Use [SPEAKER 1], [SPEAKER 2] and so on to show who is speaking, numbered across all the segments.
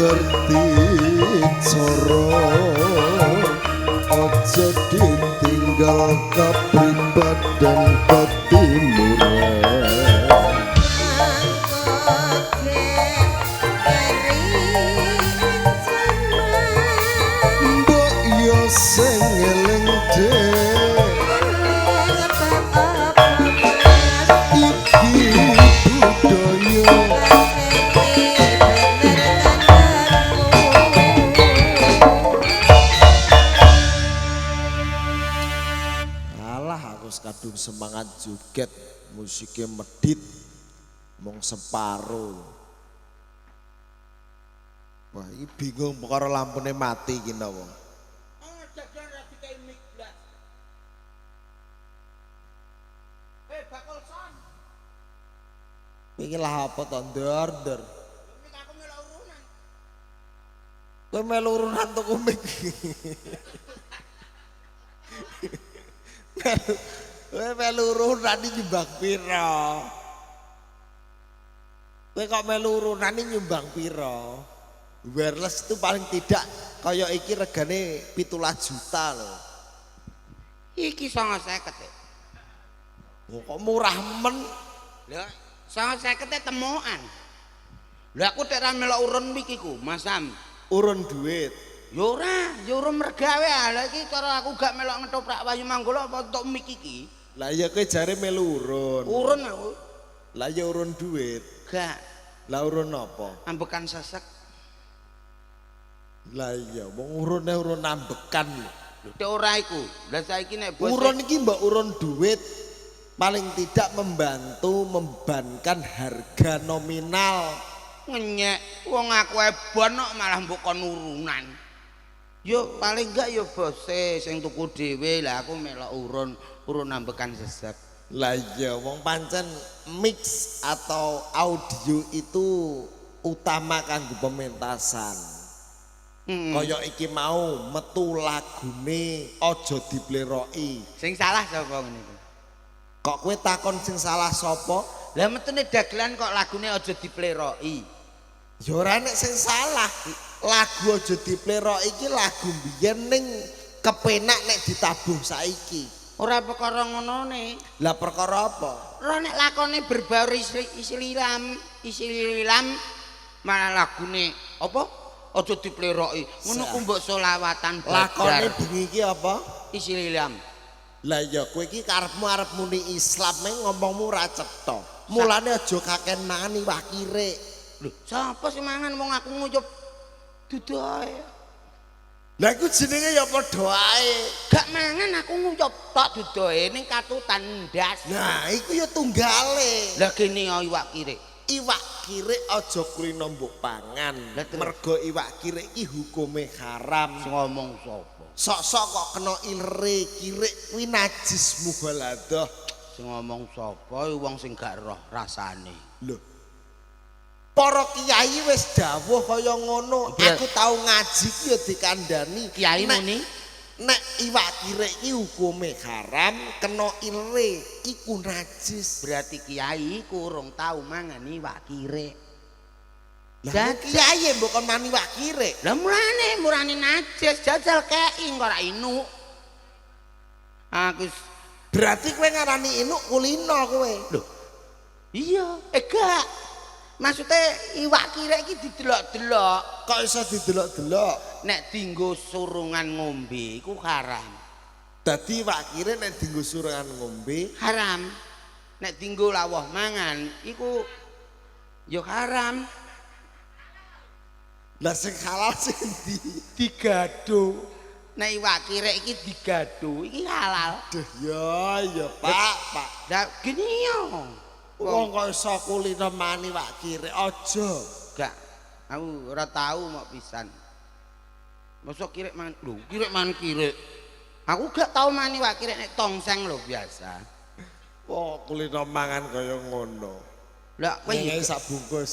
[SPEAKER 1] ngerti cara, aja ditinggal kapribaden ketimuran. Mbok yo sing eling dek iki budaya. Alah aku kadung semangat joget, musiknya medit mung separo. Wah, iki bingung perkara lampune mati iki napa. Iki lah apa to, Ndor, Ndor? Kowe melu urunan tuku mic. Kowe melu urunan iki nyumbang pira? Kowe kok melu urunan iki nyumbang pira? Wireless itu paling tidak kaya iki regane 17 juta lho.
[SPEAKER 2] Iki 950.
[SPEAKER 1] Oh, kok murah men?
[SPEAKER 2] Lha 950 temokan. Lha aku tek ra melok urun iki ku, Mas Sam.
[SPEAKER 1] Urun duit.
[SPEAKER 2] Ya ora, ya urun mergawe. Lha iki cara aku gak melok ngetoprak Wahyu Manggolo apa entuk mik iki.
[SPEAKER 1] Lah ya kowe jare melu urun.
[SPEAKER 2] Urun aku.
[SPEAKER 1] Lah ya urun duit.
[SPEAKER 2] Gak.
[SPEAKER 1] Lah urun apa?
[SPEAKER 2] Ambekan sesek.
[SPEAKER 1] Lah iya wong urune urun ambekan lho.
[SPEAKER 2] Lho tek ora iku. Lah saiki nek bos
[SPEAKER 1] urun iki mbok urun duit paling tidak membantu membebankan harga nominal.
[SPEAKER 2] Ngenyek wong aku ebon kok malah mbok kon urunan. Yo paling enggak yo bose sing tuku dhewe. Lah aku melok urun, urun ambekan sesek.
[SPEAKER 1] Lah iya wong pancen mix atau audio itu utama kanggo pementasan. Kaya iki mau metu lagune aja dipleroki.
[SPEAKER 2] Sing salah sapa ngene iku?
[SPEAKER 1] Kok kowe takon sing salah sapa?
[SPEAKER 2] Lah metune dagelan kok lagune aja dipleroki.
[SPEAKER 1] Ya ora nek sing salah. Lagu aja dipleroki iki lagu mbiyen ning kepenak nek ditabuh saiki.
[SPEAKER 2] Ora perkara ngonone.
[SPEAKER 1] Lah perkara apa?
[SPEAKER 2] Ora nek lakone berbaur islilam, islilam malah lagune apa? Aja dipleroki. Ngono ku mbok selawatan badar.
[SPEAKER 1] Lakone bengi iki apa?
[SPEAKER 2] Islilam.
[SPEAKER 1] Lah ya kowe iki karepmu arep muni Islam meng ngomongmu ora cetha. Mulane aja kaken mangan iwak kirik.
[SPEAKER 2] Lho, sapa sing mangan wong aku nguyup dudoe.
[SPEAKER 1] Lah iku jenenge ya padha ae.
[SPEAKER 2] Gak mangan aku nguyup tok dudoe ning katutan ndas.
[SPEAKER 1] Nah, iku ya tunggale.
[SPEAKER 2] Lah kene iwak kirik.
[SPEAKER 1] Iwak kirik aja kulino mbok pangan. Mergo iwak kirik iki hukume haram.
[SPEAKER 2] Sing ngomong sapa?
[SPEAKER 1] Sok-sok kok kena ilere kirik kuwi najis mughaladhah.
[SPEAKER 2] Sing ngomong sapa wong sing gak roh rasane.
[SPEAKER 1] Lho. Para kiai wis dawuh kaya ngono. Aku tau ngaji ki ya dikandani.
[SPEAKER 2] Kiai muni
[SPEAKER 1] nek iwak kirik iki hukume haram, kena ilere iku najis.
[SPEAKER 2] Berarti kiai iku urung tau mangan iwak kirik.
[SPEAKER 1] Lah kiai mbok kon mangan iwak kirik.
[SPEAKER 2] Lah mulane murane najis jajal kei engko ora inuk. Aku
[SPEAKER 1] berarti kowe ngarani inuk kulino kowe.
[SPEAKER 2] Lho. Iya, gak. Maksudnya iwak kirik iki didelok-delok.
[SPEAKER 1] Kok iso didelok-delok?
[SPEAKER 2] Nek dienggo surungan ngombe iku haram.
[SPEAKER 1] Dadi iwak kirik nek dienggo surungan ngombe
[SPEAKER 2] haram. Nek dienggo lawuh mangan iku ya haram.
[SPEAKER 1] Lah sing halal sing ndi?
[SPEAKER 2] Digado. Nek iwak kirik iki digado, iki halal.
[SPEAKER 1] Duh ya ya Pak, Pak.
[SPEAKER 2] Lah gini yo.
[SPEAKER 1] Wong kok iso kulino mangan iwak kirik aja.
[SPEAKER 2] Gak. Aku ora tau mok pisan. Mosok kirik mangan lho, kirik mangan kirik. Aku gak tau mangan iwak kirik nek tongseng lho biasa.
[SPEAKER 1] Wong kulino mangan kaya ngono.
[SPEAKER 2] Lah kowe
[SPEAKER 1] ngene sak bungkus.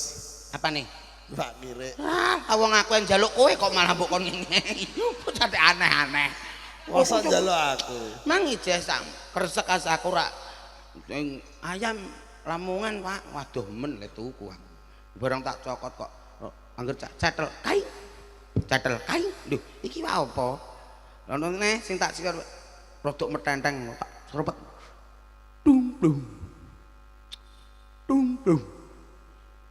[SPEAKER 2] Apa nih?
[SPEAKER 1] Iwak kirik.
[SPEAKER 2] Ah, wong aku yang njaluk kowe kok malah mbok kon ngene. Bocah aneh-aneh.
[SPEAKER 1] Mosok njaluk aku.
[SPEAKER 2] Mang ijeh sak kresek as aku rak ayam Lamongan, Pak. Waduh men le tuku aku. Barang tak cokot kok Angger cetel kaing. Cetel kaing. Lho, iki wae apa? Ono neh sing tak sikar rodok metenteng tak serupet. Dung dung. Dung dung.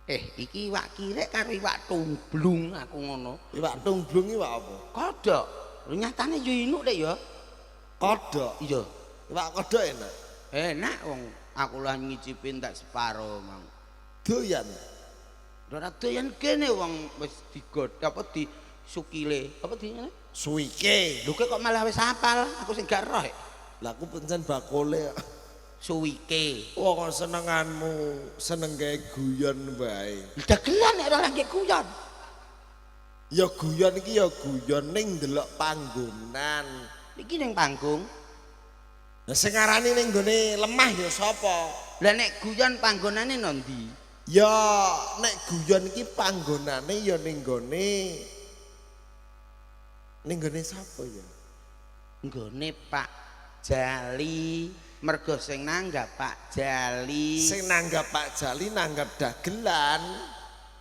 [SPEAKER 2] Iki iwak kirek karo iwak tumblung aku ngono.
[SPEAKER 1] Iwak tungblung iwak apa?
[SPEAKER 2] Kodhok. Lho nyatane yo inuk dek ya.
[SPEAKER 1] Kodhok.
[SPEAKER 2] Iya.
[SPEAKER 1] Iwak kodhok enak.
[SPEAKER 2] Enak wong aku lah ngicipi entek separo mang.
[SPEAKER 1] Doyan.
[SPEAKER 2] Ora doyan kene wong wis digodhog apa di sukile. Apa di ngene?
[SPEAKER 1] Suwike.
[SPEAKER 2] Lho kok malah wis hafal, aku sing gak roh.
[SPEAKER 1] Lah aku pancen bakule.
[SPEAKER 2] Suwike.
[SPEAKER 1] Wong kok senenganmu seneng gawe guyon wae.
[SPEAKER 2] Dagelan nek ora lagi guyon.
[SPEAKER 1] Ya guyon iki ya guyon ning ndelok panggonan.
[SPEAKER 2] Iki ning panggung.
[SPEAKER 1] Lah sing ngarani ning gone lemah ya sapa?
[SPEAKER 2] Lah nek guyon panggonane nang ndi?
[SPEAKER 1] Ya nek guyon iki panggonane ya ning gone ning gone sapa ya?
[SPEAKER 2] Nggone Pak Jali. Mergo sing nanggap Pak Jali.
[SPEAKER 1] Sing nanggap Pak Jali nanggap dagelan,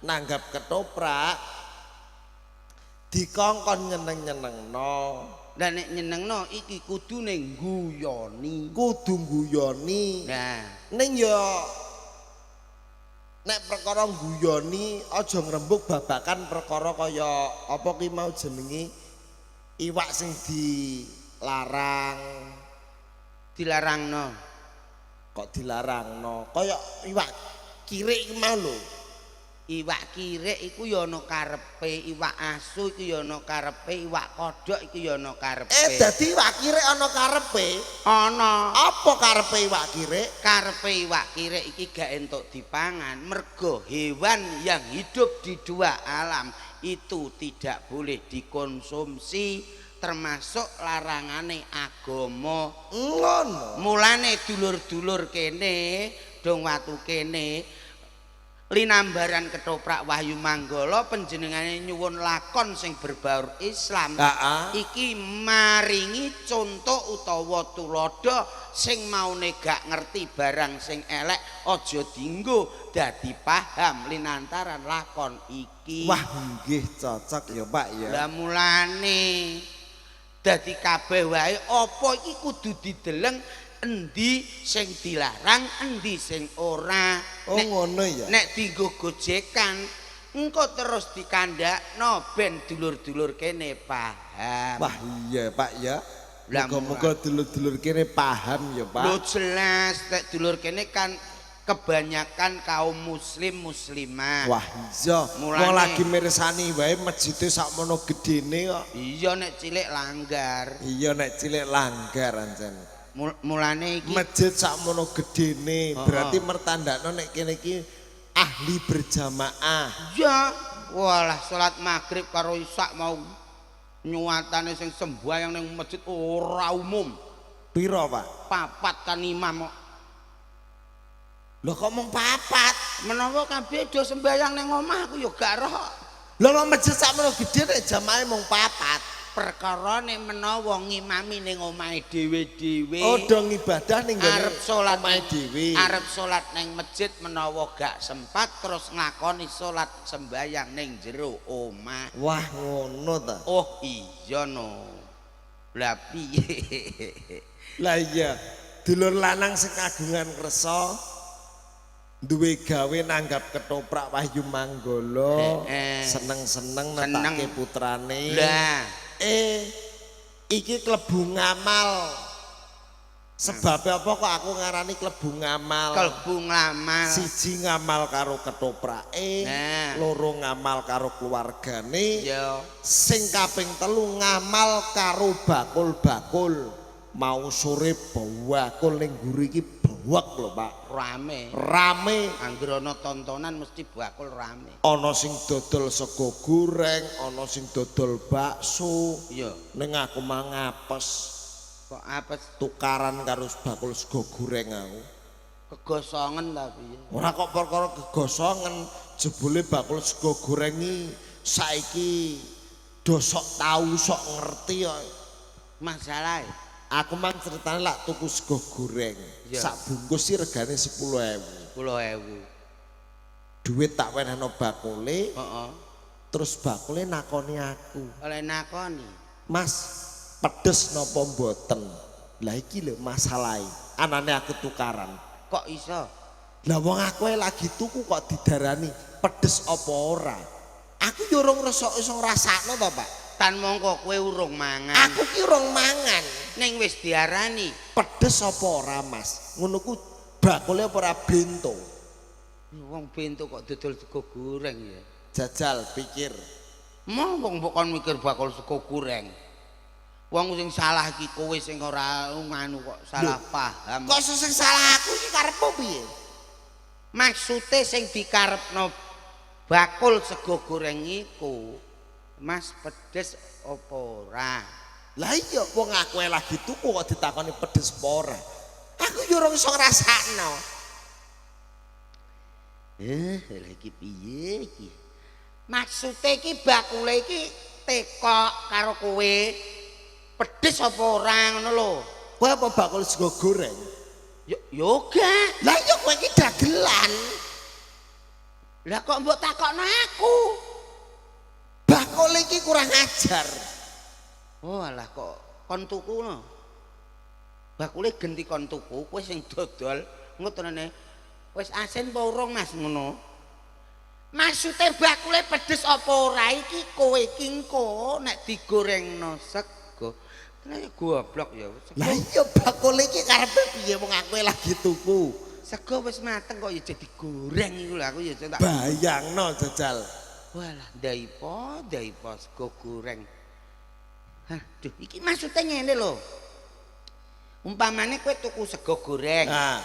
[SPEAKER 1] nanggap ketoprak, dikongkon nyeneng-nyenengno.
[SPEAKER 2] Lah nek nyenengno iki kudune ngguyoni.
[SPEAKER 1] Kudu ngguyoni.
[SPEAKER 2] Nah,
[SPEAKER 1] ning ya nek perkara ngguyoni aja ngrembug babakan perkara kaya apa ki mau jenenge iwak sing dilarang.
[SPEAKER 2] Dilarangno.
[SPEAKER 1] Kok dilarangno? Kaya iwak kirik iki mau lho.
[SPEAKER 2] Iwak kirik iku ya ana karepe, iwak asu iku ya ana karepe, iwak kodhok iku ya ana karepe.
[SPEAKER 1] Dadi iwak kirik ana karepe?
[SPEAKER 2] Ana.
[SPEAKER 1] Apa karepe iwak kirik?
[SPEAKER 2] Karepe iwak kirik iki gak entuk dipangan mergo hewan yang hidup di dua alam itu tidak boleh dikonsumsi, termasuk larangane agama.
[SPEAKER 1] Ngono.
[SPEAKER 2] Mulane dulur-dulur kene, dong watu kene linambaran ketoprak Wahyu Manggala panjenengane nyuwun lakon sing berbaur Islam. Iki maringi contoh utawa tuladha sing maune gak ngerti barang sing elek aja dienggo dadi paham linantaran lakon iki.
[SPEAKER 1] Wah nggih cocok ya Pak ya.
[SPEAKER 2] Lah mulane dadi kabeh wae apa iki kudu dideleng endi sing dilarang, endi sing ora.
[SPEAKER 1] Oh ngono ya.
[SPEAKER 2] Nek dienggo gojekan engko terus dikandakno ben dulur-dulur kene paham.
[SPEAKER 1] Wah iya Pak ya. Muga-muga dulur-dulur kene paham ya Pak.
[SPEAKER 2] Lho jelas nek dulur kene kan kebanyakan kaum muslim muslimah.
[SPEAKER 1] Wah iya, wong lagi mirsani wae masjide sakmono gedene kok.
[SPEAKER 2] Iya nek cilik langgar.
[SPEAKER 1] Iya nek cilik langgar ancen.
[SPEAKER 2] Mulane iki
[SPEAKER 1] masjid sakmono gedene berarti mertandakno nek kene iki ahli berjamaah.
[SPEAKER 2] Iya, walah salat maghrib karo isak mau nyuwatane sing sembahyang ning masjid ora umum.
[SPEAKER 1] Piro, Pak?
[SPEAKER 2] Papat kan imam kok.
[SPEAKER 1] Lho kok mung papat?
[SPEAKER 2] Menawa kabeh do sembahyang ning omah aku ya gak roh.
[SPEAKER 1] Lho kok masjid sakmono gedhe nek jamaah mung papat?
[SPEAKER 2] Perkarane menawa ngimami ning omahe dhewe-dhewe.
[SPEAKER 1] Oh do ngibadah ning
[SPEAKER 2] arep salat
[SPEAKER 1] omahe dhewe.
[SPEAKER 2] Arep salat ning masjid menawa gak sempat terus nglakoni salat sembahyang ning jero omah.
[SPEAKER 1] Wah ngono ta.
[SPEAKER 2] Oh iya no. Lah piye?
[SPEAKER 1] Lah iya, dulur lanang sing kagungan kersa duwe gawe nanggap ketoprak Wahyu Manggala, seneng-seneng netake putrane.
[SPEAKER 2] Lah
[SPEAKER 1] iki klebu ngamal. Sebab apa kok aku ngarani klebu ngamal?
[SPEAKER 2] Klebu ngamal.
[SPEAKER 1] Siji ngamal karo ketoprake, loro ngamal karo keluargane, sing kaping telu ngamal karo bakul-bakul. Mau sore bakul ning mburi iki bawak lho Pak.
[SPEAKER 2] Rame.
[SPEAKER 1] Rame.
[SPEAKER 2] Angger ana tontonan mesti bakul rame.
[SPEAKER 1] Ana sing dodol sego goreng, ana sing dodol bakso.
[SPEAKER 2] Iya.
[SPEAKER 1] Ning aku mah ngapes.
[SPEAKER 2] Kok apes?
[SPEAKER 1] Tukaran karo bakul sego goreng aku.
[SPEAKER 2] Kegosongen ta piye?
[SPEAKER 1] Ora kok perkara kegosongen, jebule bakul sego goreng iki saiki do sok tau sok ngerti kok.
[SPEAKER 2] Masalahe
[SPEAKER 1] aku mang ceritane lak tuku sego goreng. Sak bungkus sih regane 10.000.
[SPEAKER 2] 10.000.
[SPEAKER 1] Duit tak wenehno bakule.
[SPEAKER 2] Heeh.
[SPEAKER 1] Terus bakule nakoni aku.
[SPEAKER 2] Oleh nakoni.
[SPEAKER 1] Mas, pedes napa mboten? Lah iki lho masalahe. Anane aku tukaran.
[SPEAKER 2] Kok iso?
[SPEAKER 1] Lah wong aku lagi tuku kok didarani pedes apa ora? Aku yo urung iso ngrasakno to, Pak.
[SPEAKER 2] Tan mongko kowe urung mangan.
[SPEAKER 1] Aku ki urung mangan.
[SPEAKER 2] Ning wis diarani
[SPEAKER 1] pedes apa ora, Mas? Ngono ku bakule apa ora bento?
[SPEAKER 2] Wong bento kok dodol sego goreng ya.
[SPEAKER 1] Jajal pikir.
[SPEAKER 2] Mau wong mbok kon mikir bakul sego goreng. Wong sing salah iki kowe sing ora nganu kok salah paham.
[SPEAKER 1] Kok sing salah aku iki karepmu piye?
[SPEAKER 2] Maksude sing dikarepno bakul sego goreng iku, Mas, pedes apa ora?
[SPEAKER 1] Lah iya wong aku lagi tuku kok ditakoni pedes apa ora. Aku yo ora iso ngrasakno.
[SPEAKER 2] Lha iki piye iki? Maksude iki bakule iki tekok karo kowe pedes apa ora ngono lho.
[SPEAKER 1] Kowe apa bakul sego goreng?
[SPEAKER 2] Yo yo gak.
[SPEAKER 1] Lah iya kowe iki dagelan.
[SPEAKER 2] Lah kok mbok takokno aku?
[SPEAKER 1] Bakul iki kurang ajar.
[SPEAKER 2] Oh alah kok kon tuku no. Bakule genti kon tuku, kowe sing dodol ngotenane wis asin apa urung Mas ngono. Maksude bakule pedes apa ora iki kowe iki engko nek digorengno sego. Tenan goblok ya.
[SPEAKER 1] Lah iya bakul iki karepe piye wong aku lagi tuku.
[SPEAKER 2] Sego wis mateng kok ya jadi goreng iku lho aku ya tak
[SPEAKER 1] bayangno jajal.
[SPEAKER 2] Walah ndaipo ndaipo sego goreng. Aduh iki maksude ngene lho. Umpamane kowe tuku sego goreng.
[SPEAKER 1] Nah.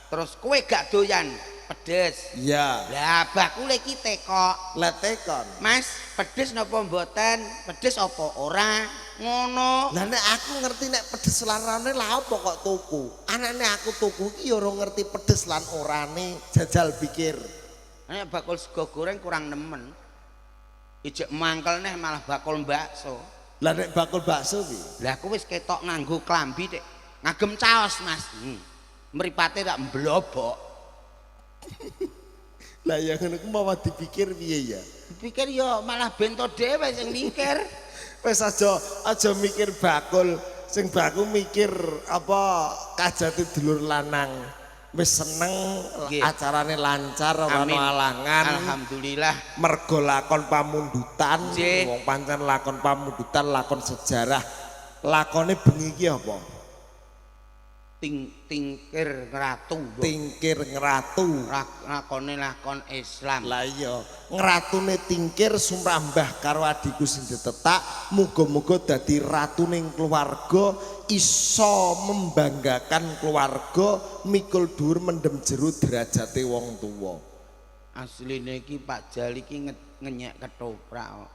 [SPEAKER 2] Terus kowe gak doyan pedes.
[SPEAKER 1] Iya.
[SPEAKER 2] Lah bakule iki tekok.
[SPEAKER 1] Lah tekon.
[SPEAKER 2] Mas, pedes napa mboten? Pedes apa ora? Ngono.
[SPEAKER 1] Lah nek aku ngerti nek pedes lan orane lah apa kok tuku? Anane aku tuku iki ya ora ngerti pedes lan orane. Jajal pikir.
[SPEAKER 2] Nek bakul sego goreng kurang nemen. Ijek mangkel neh malah bakul bakso.
[SPEAKER 1] Lah nek bakul bakso piye?
[SPEAKER 2] Lah aku wis ketok nganggo klambi tek. Ngagem caos, Mas. Mripate tak mblobok.
[SPEAKER 1] Lah ya ngono ku mau dipikir piye ya?
[SPEAKER 2] Dipikir ya malah bento dhewe sing mikir.
[SPEAKER 1] Wis aja mikir bakul, sing baku mikir apa kajate dulur lanang. Wis seneng acarane lancar ora ono alangan.
[SPEAKER 2] Alhamdulillah.
[SPEAKER 1] Mergo lakon pamundutan, wong pancen lakon pamundutan, lakon sejarah. Lakone bengi iki apa?
[SPEAKER 2] Tingkir ngratu.
[SPEAKER 1] Tingkir ngratu.
[SPEAKER 2] Lakone lakon Islam.
[SPEAKER 1] Lah iya, ngratune Tingkir sumrambah karo adhiku sing ditetak, muga-muga dadi ratune keluarga, iso membanggakan keluarga, mikul dhuwur mendem jero derajate wong tuwa.
[SPEAKER 2] Asline iki Pak Jali iki ngenyek ketoprak kok.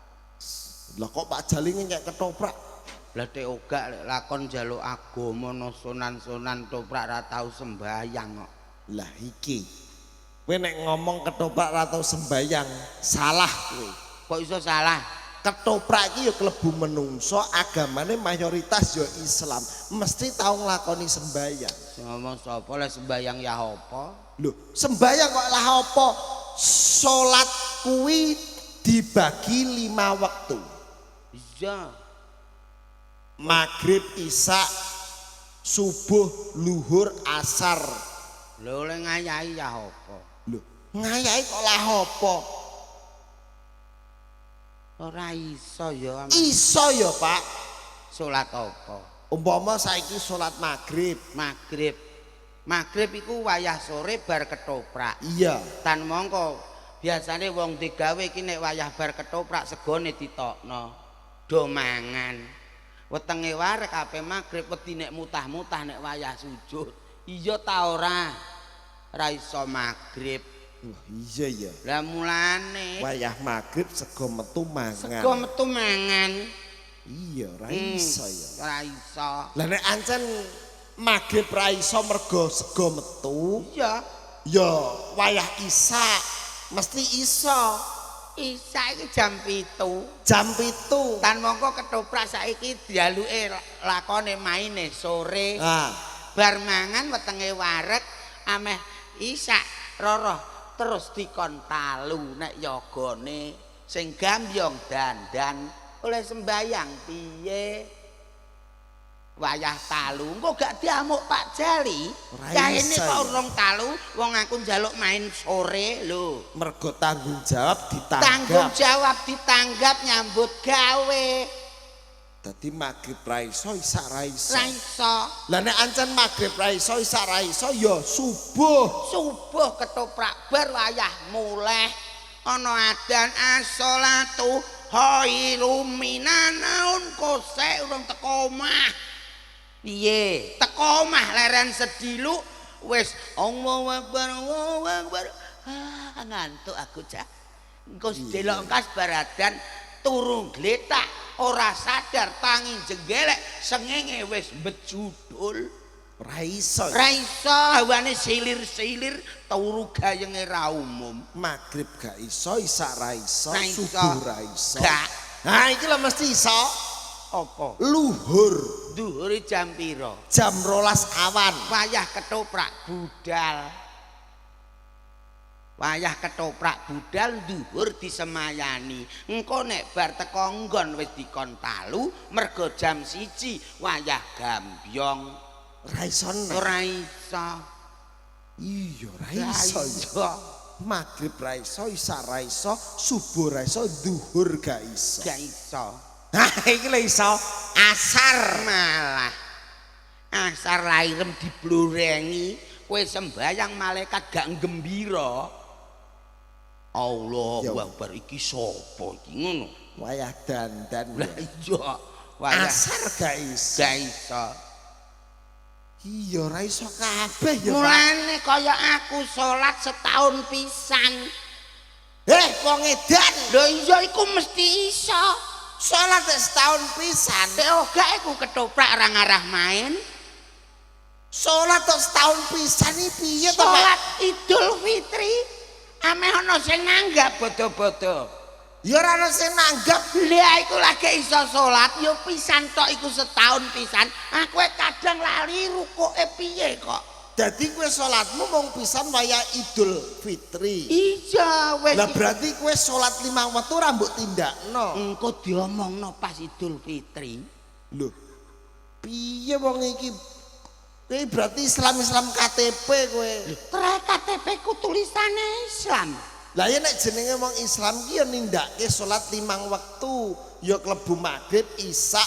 [SPEAKER 1] Lah kok Pak Jali ngenyek ketoprak?
[SPEAKER 2] Lah tek ogak lek lakon njaluk agama no sonan-sonan toprak ra tau sembayang kok.
[SPEAKER 1] Lah iki. Kowe nek ngomong ketoprak ra tau sembayang, salah kowe.
[SPEAKER 2] Kok iso salah?
[SPEAKER 1] Ketoprak iki ya klebu menungso, agamane mayoritas ya Islam, mesti tau nglakoni sembayang.
[SPEAKER 2] Sing ngomong sapa lah sembayang ya apa?
[SPEAKER 1] Lho, sembayang kok lah apa? Salat kuwi dibagi 5 waktu.
[SPEAKER 2] Iya.
[SPEAKER 1] Maghrib, Isya, subuh, luhur, asar.
[SPEAKER 2] Lho oleh ngayahi ya apa?
[SPEAKER 1] Lho, ngayahi kok lah apa?
[SPEAKER 2] Ora iso ya.
[SPEAKER 1] Iso ya, Pak.
[SPEAKER 2] Salat apa?
[SPEAKER 1] Umpama saiki salat maghrib.
[SPEAKER 2] Maghrib. Maghrib iku wayah sore bar ketoprak.
[SPEAKER 1] Iya.
[SPEAKER 2] Tan mongko biasane wong digawe iki nek wayah bar ketoprak segone ditokno. Do mangan. Wetenge warek ape maghrib wedi nek mutah-mutah nek wayah sujud. Iya ta ora? Ora iso maghrib.
[SPEAKER 1] Wah, iya ya.
[SPEAKER 2] Lah mulane
[SPEAKER 1] wayah maghrib sego metu mangan.
[SPEAKER 2] Sego metu mangan.
[SPEAKER 1] Iya, ora iso ya.
[SPEAKER 2] Ora iso.
[SPEAKER 1] Lah nek ancen maghrib ra iso mergo sego metu.
[SPEAKER 2] Iya.
[SPEAKER 1] Ya wayah isya mesti iso.
[SPEAKER 2] Isya iki jam 7.
[SPEAKER 1] Jam 7.
[SPEAKER 2] Tan mongko ketoprak saiki dialuke lakone maine sore.
[SPEAKER 1] Ah.
[SPEAKER 2] Bar mangan wetenge wareg ameh isya roroh terus dikon talu nek yogane. Sing gambyong dandan oleh sembayang piye? Wayah talu engko gak diamuk Pak Jali. Kaene kok urung talu, wong aku njaluk main sore lho.
[SPEAKER 1] Mergo tanggung jawab ditanggap.
[SPEAKER 2] Tanggung jawab ditanggap nyambut gawe.
[SPEAKER 1] Dadi magrib ra iso, isak ra iso.
[SPEAKER 2] Ra iso.
[SPEAKER 1] Lah nek ancen magrib ra iso, isak ra iso ya subuh.
[SPEAKER 2] Subuh ketoprak bar wayah muleh ana adan as-sholatu khairum minan naun kosek urung teko omah. Piye? Teko omah leren sedilu wis Allahu Akbar Allahu Akbar. Ah ngantuk aku cah. Engko delok engkas baradan turu gletak ora sadar tangi jenggelek sengenge wis bejudul.
[SPEAKER 1] Ora iso.
[SPEAKER 2] Ora iso, hawane silir-silir turu gayenge ra umum.
[SPEAKER 1] Magrib gak iso, isak ra iso, subuh ra iso.
[SPEAKER 2] Gak.
[SPEAKER 1] Nah iki lho mesti iso.
[SPEAKER 2] Apa?
[SPEAKER 1] Luhur.
[SPEAKER 2] Duhure jam pira?
[SPEAKER 1] Jam 12 awan.
[SPEAKER 2] Wayah ketoprak budal. Wayah ketoprak budal dhuwur disemayani. Engko nek bar teko nggon wis dikon talu mergo jam 1 wayah gambyong.
[SPEAKER 1] Ora iso nek.
[SPEAKER 2] Ora iso.
[SPEAKER 1] Iya, ora iso. Magrib ra iso, isya ra iso, subuh ra iso, dhuhur gak iso.
[SPEAKER 2] Gak iso.
[SPEAKER 1] Nah, iki lho iso asar
[SPEAKER 2] malah. Asar lairem diblorengi, kowe sembayang malaikat gak gembira. Allahu Akbar, iki sapa iki ngono?
[SPEAKER 1] Wayah dandan.
[SPEAKER 2] Lah iya, wayah
[SPEAKER 1] asar gak iso.
[SPEAKER 2] Gak iso.
[SPEAKER 1] Iya ora iso kabeh ya.
[SPEAKER 2] Mulane kaya aku salat setahun pisan.
[SPEAKER 1] Wong edan.
[SPEAKER 2] Lho iya iku mesti iso.
[SPEAKER 1] Salat setahun pisan.
[SPEAKER 2] Nek gak iku ketoprak ora ngarah main.
[SPEAKER 1] Salat tok setahun pisan iki piye to, Pak?
[SPEAKER 2] Salat Idul Fitri ameh ana sing nanggap bodo-bodo.
[SPEAKER 1] Ya ora ana sing nanggap.
[SPEAKER 2] Lah iku lagi iso salat ya pisan tok iku setahun pisan. Aku kadang lali rukuke piye kok.
[SPEAKER 1] Dadi kowe salatmu mung pisan wayah Idul Fitri.
[SPEAKER 2] Iya wis.
[SPEAKER 1] Lah berarti kowe salat 5 wektu ora mbok tindakno.
[SPEAKER 2] Engko diomongno pas Idul Fitri.
[SPEAKER 1] Lho. Piye wong iki? Kowe berarti Islam-Islam KTP kowe.
[SPEAKER 2] Lho, KTP ku tulisane Islam.
[SPEAKER 1] Lah ya nek jenenge wong Islam ki ya nindakake salat 5 wektu, ya klebu magrib, isya,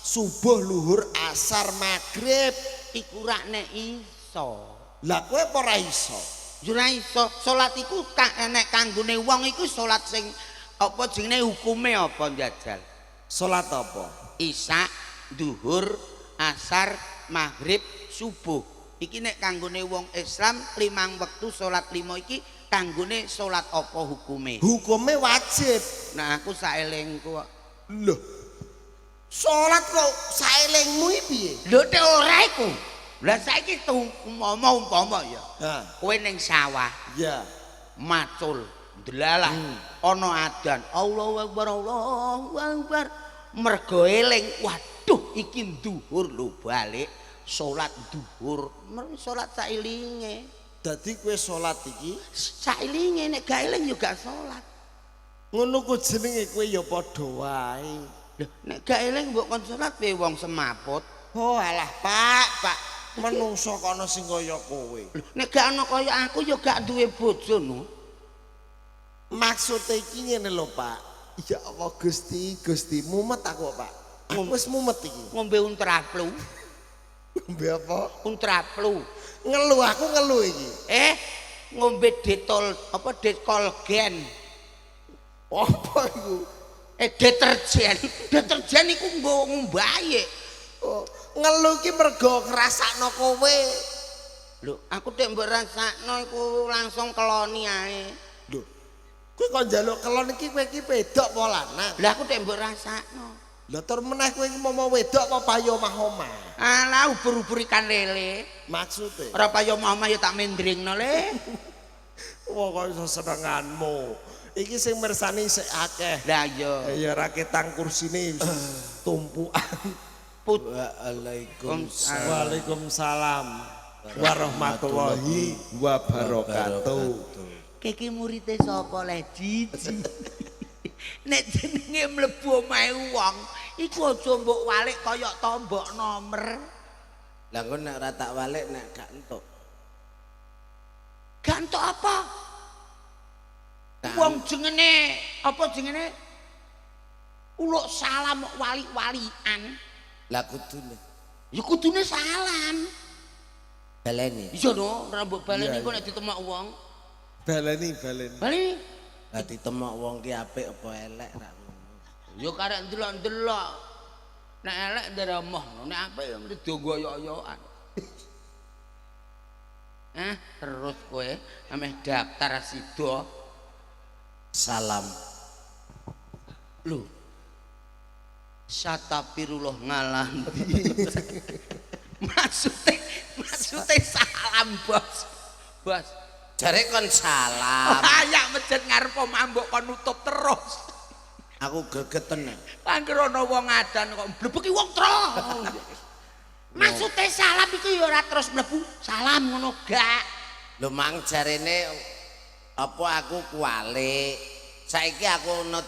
[SPEAKER 1] subuh, luhur, asar, magrib.
[SPEAKER 2] Iku rak nek iso.
[SPEAKER 1] Lah kowe apa ora iso?
[SPEAKER 2] Ya ora iso. Salat iku nek kanggone wong iku salat sing apa jenenge hukume apa njajal?
[SPEAKER 1] Salat apa?
[SPEAKER 2] Isya, duhur, asar, maghrib, subuh. Iki nek kanggone wong Islam 5 wektu salat 5 iki kanggone salat apa hukume?
[SPEAKER 1] Hukume wajib.
[SPEAKER 2] Nah aku saelengku kok.
[SPEAKER 1] Lho. Salat kok saelengmu iki piye?
[SPEAKER 2] Lho nek ora iku. Lah saiki umpama ya.
[SPEAKER 1] Ha.
[SPEAKER 2] Kowe ning sawah.
[SPEAKER 1] Iya.
[SPEAKER 2] Macul, ndelalah ana adan. Allahu Akbar, Allahu Akbar. Mergo eling, waduh iki nduhur lho balik salat duhur. Mer salat sailinge.
[SPEAKER 1] Dadi kowe salat iki
[SPEAKER 2] sailinge nek gak eling ya gak salat.
[SPEAKER 1] Ngono ku jenenge kowe ya padha wae.
[SPEAKER 2] Lho nek gak eling mbok kon salat piye wong semaput.
[SPEAKER 1] Oh alah Pak, Pak, menungso kono sing kaya kowe.
[SPEAKER 2] Lho nek gak ana kaya aku ya gak duwe bojo no.
[SPEAKER 1] Maksude iki ngene lho Pak. Ya Allah Gusti, Gusti mumet aku Pak. Aku wis mumet iki.
[SPEAKER 2] Ngombe Untraplu.
[SPEAKER 1] Ngombe apa?
[SPEAKER 2] Untraplu.
[SPEAKER 1] Ngeluh aku ngeluh iki.
[SPEAKER 2] Ngombe detol apa dekolgen.
[SPEAKER 1] Apa iku?
[SPEAKER 2] Deterjen. Deterjen iku nggo ngumbahe.
[SPEAKER 1] Oh, ngeluh iki mergo ngrasakno kowe.
[SPEAKER 2] Lho, aku tek mbok rasakno iku langsung keloni ae.
[SPEAKER 1] Lho. Kowe kok njaluk kelon iki kowe iki wedok apa lanang?
[SPEAKER 2] Lah aku tek mbok rasakno.
[SPEAKER 1] Lah tur meneh kowe iki momo wedok apa payo omah-omah?
[SPEAKER 2] Alah ubur-ubur ikan lele.
[SPEAKER 1] Maksude?
[SPEAKER 2] Ora payo omah-omah ya tak mendringno le.
[SPEAKER 1] Wah kok iso senenganmu. Iki sing mirsani sik akeh.
[SPEAKER 2] Lah iya.
[SPEAKER 1] Ya ra ketang kursine tumpukan.
[SPEAKER 3] Waalaikumsalam.
[SPEAKER 1] Waalaikumsalam warahmatullahi wabarakatuh.
[SPEAKER 2] Kiki murite sapa le jiji. Nek jenenge mlebu omahe wong, iku aja mbok walik kaya tombok nomer.
[SPEAKER 3] Lah engko nek ora tak walik nek gak entuk.
[SPEAKER 2] Gak entuk apa? Wong jengene apa jengene? Uluk salam wali-walian.
[SPEAKER 3] Lah kudune.
[SPEAKER 2] Ya kudune salam.
[SPEAKER 3] Baleni.
[SPEAKER 2] Iya no, ora mbok baleni kok nek ditemok wong.
[SPEAKER 1] Baleni, baleni.
[SPEAKER 2] Baleni.
[SPEAKER 3] Lah ditemok wong ki apik apa elek ra ngono.
[SPEAKER 2] Ya karek ndelok-ndelok. Nek elek nderamoh, nek apik ya mesti dogoyo-yoan. Terus kowe ameh daftar sida.
[SPEAKER 3] Salam.
[SPEAKER 2] Lho. Satapirullah ngalah. Maksude salam, Bos. Bos.
[SPEAKER 3] Jare kon salam.
[SPEAKER 2] Ayak masjid ngarep omah mbok kon nutup terus.
[SPEAKER 3] Aku gegeten.
[SPEAKER 2] Angger ana wong adan kok mblebeki wong tro. Maksude salam iku ya ora terus mlebu salam ngono gak.
[SPEAKER 3] Lho mang jarene apa aku kuwalik. Saiki aku nut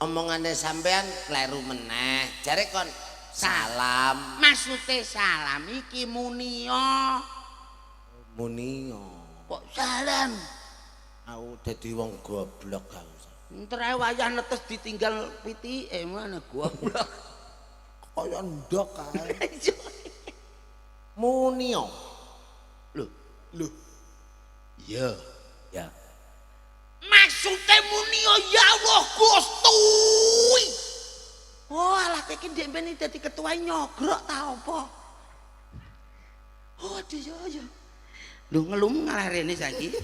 [SPEAKER 3] omongane sampean kleru meneh. Jare kon salam.
[SPEAKER 2] Maksude salam iki muniya.
[SPEAKER 3] Muniya.
[SPEAKER 2] Kok salam?
[SPEAKER 3] Aku dadi wong goblok aku.
[SPEAKER 2] Entar ae wayah netes ditinggal pitike mana goblok.
[SPEAKER 1] Kaya ndok kae. Muniya.
[SPEAKER 2] Lho,
[SPEAKER 1] Lho,
[SPEAKER 2] iya.
[SPEAKER 3] Ya.
[SPEAKER 2] Maksude muniya ya Allah Gusti. Oh, alah kowe iki ndek ben dadi ketua nyogrok ta apa? Oh, aduh ya ya. Lho ngelum ngalah rene saiki.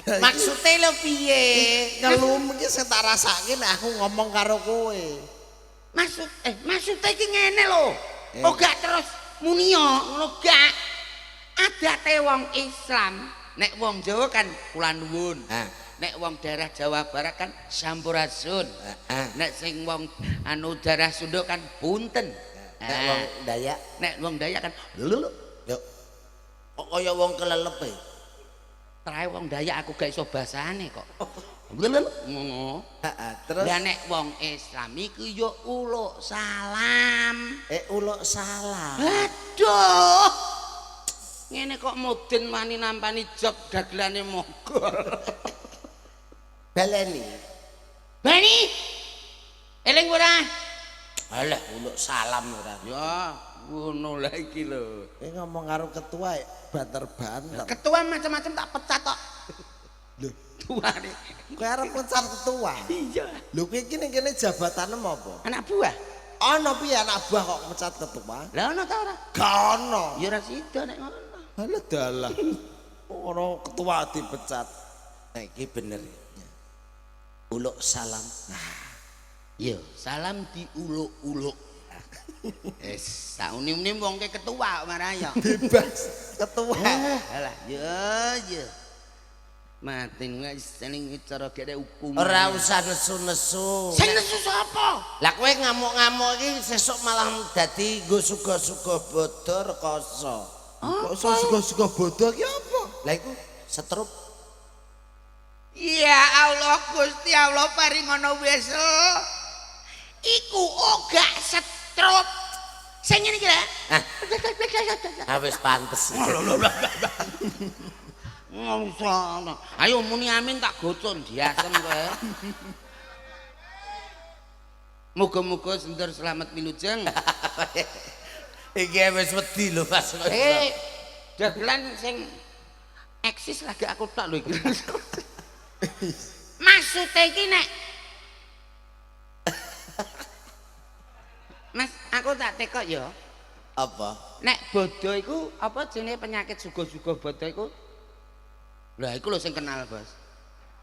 [SPEAKER 3] Maksude lho piye?
[SPEAKER 1] ngelum iki sing tak rasake nek aku ngomong karo kowe.
[SPEAKER 2] Maksude iki ngene lho. Oh gak terus muniya ngono gak. Adate wong Islam, nek wong Jawa kan kula nuwun. Nek wong daerah Jawa Barat kan sampurasun. Nek sing wong anu daerah Sunda kan punten.
[SPEAKER 3] Nek wong Dayak,
[SPEAKER 2] nek wong Dayak kan lho
[SPEAKER 3] lho. Kok kaya wong kelelep e?
[SPEAKER 2] Trae wong Dayak aku gak iso basane kok. Lho ngono.
[SPEAKER 3] Heeh, terus
[SPEAKER 2] Lah nek wong Islam iku ya uluk salam.
[SPEAKER 3] Uluk salam.
[SPEAKER 2] Aduh. Ngene kok mudin wani nampani job dagelane mogol.
[SPEAKER 3] Baleni.
[SPEAKER 2] Bani. Eling ora?
[SPEAKER 3] Alah uluk salam ora.
[SPEAKER 2] Ya, ngono lah iki lho.
[SPEAKER 1] Kowe ngomong karo ketua banter-banter.
[SPEAKER 2] Ketua macam-macam tak pecat kok.
[SPEAKER 1] Lho,
[SPEAKER 2] Tuane.
[SPEAKER 1] kowe arep pecat ketua.
[SPEAKER 2] Iya.
[SPEAKER 1] Lho kowe iki ning kene jabatanmu apa?
[SPEAKER 2] Anak buah.
[SPEAKER 1] Ana piye anak buah kok mecat ketua?
[SPEAKER 2] Lah ana ta ora?
[SPEAKER 1] Gak ana.
[SPEAKER 2] Ya ora sida nek ngono.
[SPEAKER 1] Halah dalah. Ono ketua dipecat.
[SPEAKER 3] Nah iki bener. Uluk salam.
[SPEAKER 2] Iya, salam diuluk-uluk. Wis, sak uni-uni wong ke ketua marah ya.
[SPEAKER 1] Bebas ketua.
[SPEAKER 2] Alah, ya ya. Mati wis seneng cara gede hukum.
[SPEAKER 3] Ora usah nesu-nesu.
[SPEAKER 2] Sing nesu sapa?
[SPEAKER 3] Lah kowe ngamuk-ngamuk iki sesuk malah dadi nggo suga-suga bodho rekoso.
[SPEAKER 1] Kok iso suga-suga bodho ki apa?
[SPEAKER 3] Lah iku setrup.
[SPEAKER 2] Ya Allah Gusti Allah paringono wesel. Iku ora setrup. Sing ngene iki lho.
[SPEAKER 3] Ah wis pantes.
[SPEAKER 2] Ngono. Ayo muni amin tak gocon diasem kowe. Muga-muga sendur selamat wilujeng.
[SPEAKER 3] Iki wis wedi lho Mas.
[SPEAKER 2] Dagelan sing eksis lagi aku tak lho iki. Maksude iki nek Mas, aku tak tekok ya.
[SPEAKER 3] Apa?
[SPEAKER 2] Nek bodho iku apa jenenge penyakit suga-suga bodho iku? Lah iku lho sing kenal, Bos.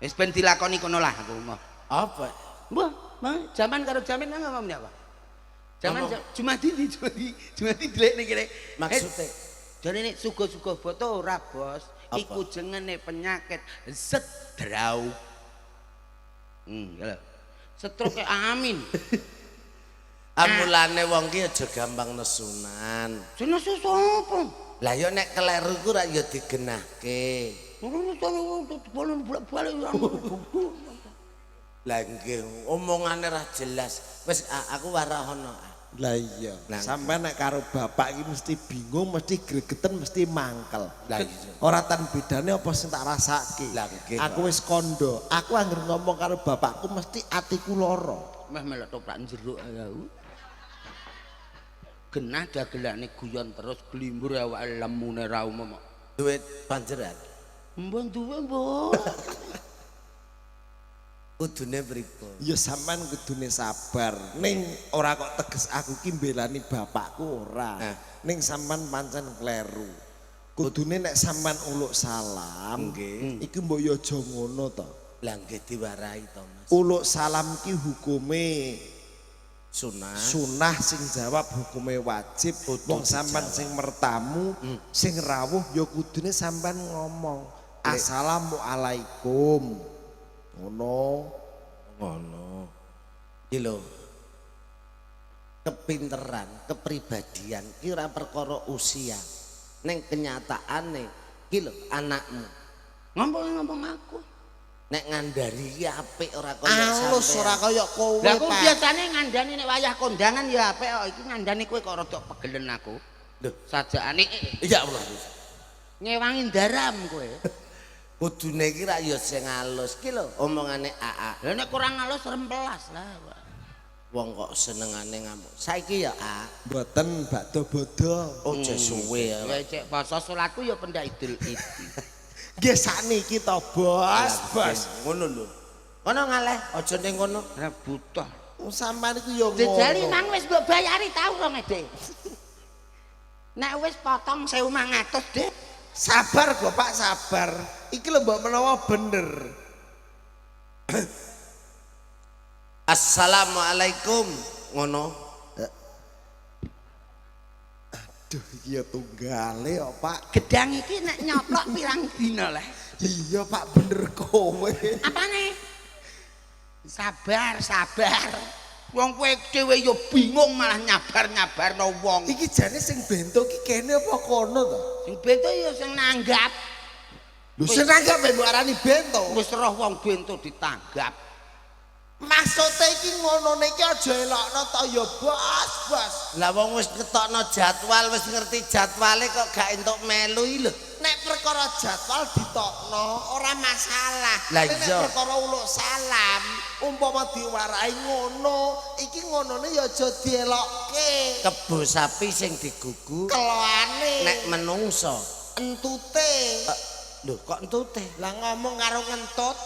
[SPEAKER 2] Wis ben dilakoni kono lah aku mau.
[SPEAKER 3] Apa?
[SPEAKER 2] Mbah, jaman karo jamin nang ngomong apa? Jaman Jumadi Jumadi dilekne kene.
[SPEAKER 3] Maksude
[SPEAKER 2] Jane nek suga-suga bodho ora, Bos. Iku jenenge penyakit sedrau. Ya lho. Stroke amin.
[SPEAKER 3] Amulane wong ki aja gampang nesunan.
[SPEAKER 2] Jeneng sapa?
[SPEAKER 3] Lah ya nek keleru ku ra ya digenahke. Lah nggih, omongane ra jelas. Wis aku warahono.
[SPEAKER 1] Lah iya, sampean nek karo bapak iki mesti bingung, mesti gregeten, mesti mangkel.
[SPEAKER 3] Lah iya.
[SPEAKER 1] Ora tan bedane apa sing tak rasake.
[SPEAKER 3] Lah nggih.
[SPEAKER 1] Aku wis kondo, aku anggere ngomong karo bapakku mesti atiku lara.
[SPEAKER 2] Meh melok toprak jeruk ya. Genah dagelane guyon terus glimbur awake lemune ra umum.
[SPEAKER 3] Duit panjeran.
[SPEAKER 2] Mbah duwe, Mbah.
[SPEAKER 3] Kudune pripun?
[SPEAKER 1] Ya sampean kudune sabar. Ning ora kok teges aku ki mbelani bapakku ora. Ning sampean pancen kleru. Kudune nek sampean uluk salam,
[SPEAKER 3] nggih.
[SPEAKER 1] Iki mbok ya aja ngono to.
[SPEAKER 3] Lah nggih diwarahi to, Mas.
[SPEAKER 1] Uluk salam ki hukume
[SPEAKER 3] sunah.
[SPEAKER 1] Sunah sing jawab hukume wajib. Wong sampean sing mertamu, sing rawuh ya kudune sampean ngomong assalamualaikum. Ngono.
[SPEAKER 3] Ngono. Iki lho. Kepinteran, kepribadian ki ora perkara usia. Ning kenyataane iki lho anakmu.
[SPEAKER 2] Ngomong-ngomong aku.
[SPEAKER 3] Nek ngandani iki apik ora kaya sampean.
[SPEAKER 1] Alus ora kaya kowe.
[SPEAKER 2] Lah aku biasane ngandani nek wayah kondangan ya apik kok. Iki ngandani kowe kok rada pegelen aku.
[SPEAKER 3] Lho,
[SPEAKER 2] sajakane
[SPEAKER 3] ya Allah.
[SPEAKER 2] Ngewangi ndaram kowe.
[SPEAKER 3] Kudune iki rak ya sing alus ki lho omongane AA.
[SPEAKER 2] Lah nek kurang alus rempelas lah.
[SPEAKER 3] Wong kok senengane ngamuk. Saiki ya A.
[SPEAKER 1] Mboten bakdo bodho.
[SPEAKER 3] Ojo suwe ya.
[SPEAKER 2] Ya cek poso salatku ya pendak Idul Fitri.
[SPEAKER 1] Nggih sakniki to, Bos. Bos.
[SPEAKER 3] Ngono lho. Kono ngaleh aja ning kono.
[SPEAKER 2] Ora butuh.
[SPEAKER 1] Sampean iku ya ngono.
[SPEAKER 2] Jejali mang wis mbok bayari tau rong Dik. Nek wis potong 1500, Dik.
[SPEAKER 1] Sabar kok Pak, sabar. Iki lho mbok menawa bener.
[SPEAKER 3] Assalamualaikum ngono.
[SPEAKER 1] Aduh iki ya tunggale kok Pak.
[SPEAKER 2] Gedang iki nek nyoplok pirang dina lah.
[SPEAKER 1] Iya Pak bener kowe.
[SPEAKER 2] Apane? Sabar, sabar. Wong kowe dhewe ya bingung malah nyabar-nyabarno wong.
[SPEAKER 1] Iki jane sing bento iki kene apa kono to?
[SPEAKER 2] Sing bento ya sing nanggap.
[SPEAKER 1] Lho sing nanggap mbok arani bento.
[SPEAKER 2] Wis roh wong bento ditanggap.
[SPEAKER 1] Maksude iki ngonone iki aja elokno to ya Bos, Bos.
[SPEAKER 3] Lah wong wis ketokno jadwal, wis ngerti jadwale kok gak entuk melu iki lho.
[SPEAKER 1] Nek perkara jadwal ditokno ora masalah.
[SPEAKER 3] Lah
[SPEAKER 1] Nek
[SPEAKER 3] iya.
[SPEAKER 1] perkara uluk salam, umpama diwarahi ngono, iki ngonone ya aja dielokke.
[SPEAKER 3] Kebo sapi sing digugu
[SPEAKER 1] Keloane
[SPEAKER 3] nek menungso
[SPEAKER 1] entute.
[SPEAKER 3] Lho kok entute?
[SPEAKER 1] Lah ngomong karo ngentut.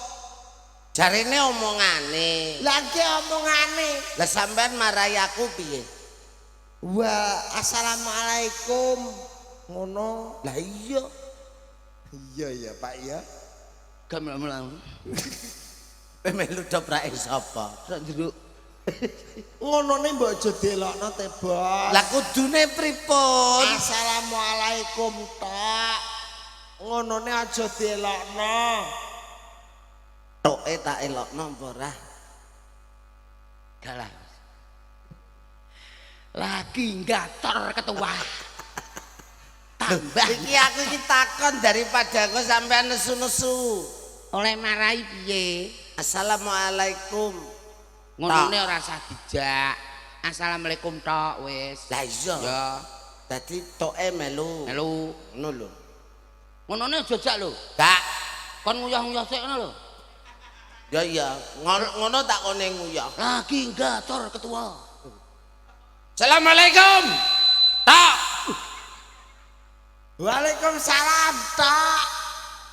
[SPEAKER 3] Jarene omongane.
[SPEAKER 1] Lah iki omongane.
[SPEAKER 3] Lah sampean marahi aku piye?
[SPEAKER 1] Wah, assalamualaikum. Ngono.
[SPEAKER 3] Lah iya.
[SPEAKER 1] Iya ya, Pak ya.
[SPEAKER 2] Gak melu-melu.
[SPEAKER 3] Melu dobrake sapa?
[SPEAKER 2] Sak jeruk.
[SPEAKER 1] Ngonone mbok aja delokno te, Bos.
[SPEAKER 3] Lah kudune pripun?
[SPEAKER 1] Assalamualaikum tok. Ngonone aja delokno.
[SPEAKER 3] Toke tak elokno apa ora?
[SPEAKER 2] Gak lah. Lagi ngator ketua. Tambah
[SPEAKER 3] Iki aku iki takon daripada aku sampean nesu-nesu.
[SPEAKER 2] Oleh marahi piye?
[SPEAKER 3] Assalamualaikum.
[SPEAKER 2] Ngonone ora usah dijak. Assalamualaikum tok wis.
[SPEAKER 3] Lah iya.
[SPEAKER 2] Ya,
[SPEAKER 3] Dadi toke melu.
[SPEAKER 2] melu.
[SPEAKER 3] Ngono lho.
[SPEAKER 2] Ngonone aja jak lho.
[SPEAKER 3] Gak.
[SPEAKER 2] Kon nguyah-nguyah sik ngono lho.
[SPEAKER 3] Ya iya, ngono tak kone nguyah.
[SPEAKER 2] Lagi ngator ketua.
[SPEAKER 3] Assalamualaikum. Tok.
[SPEAKER 1] Waalaikumsalam tok.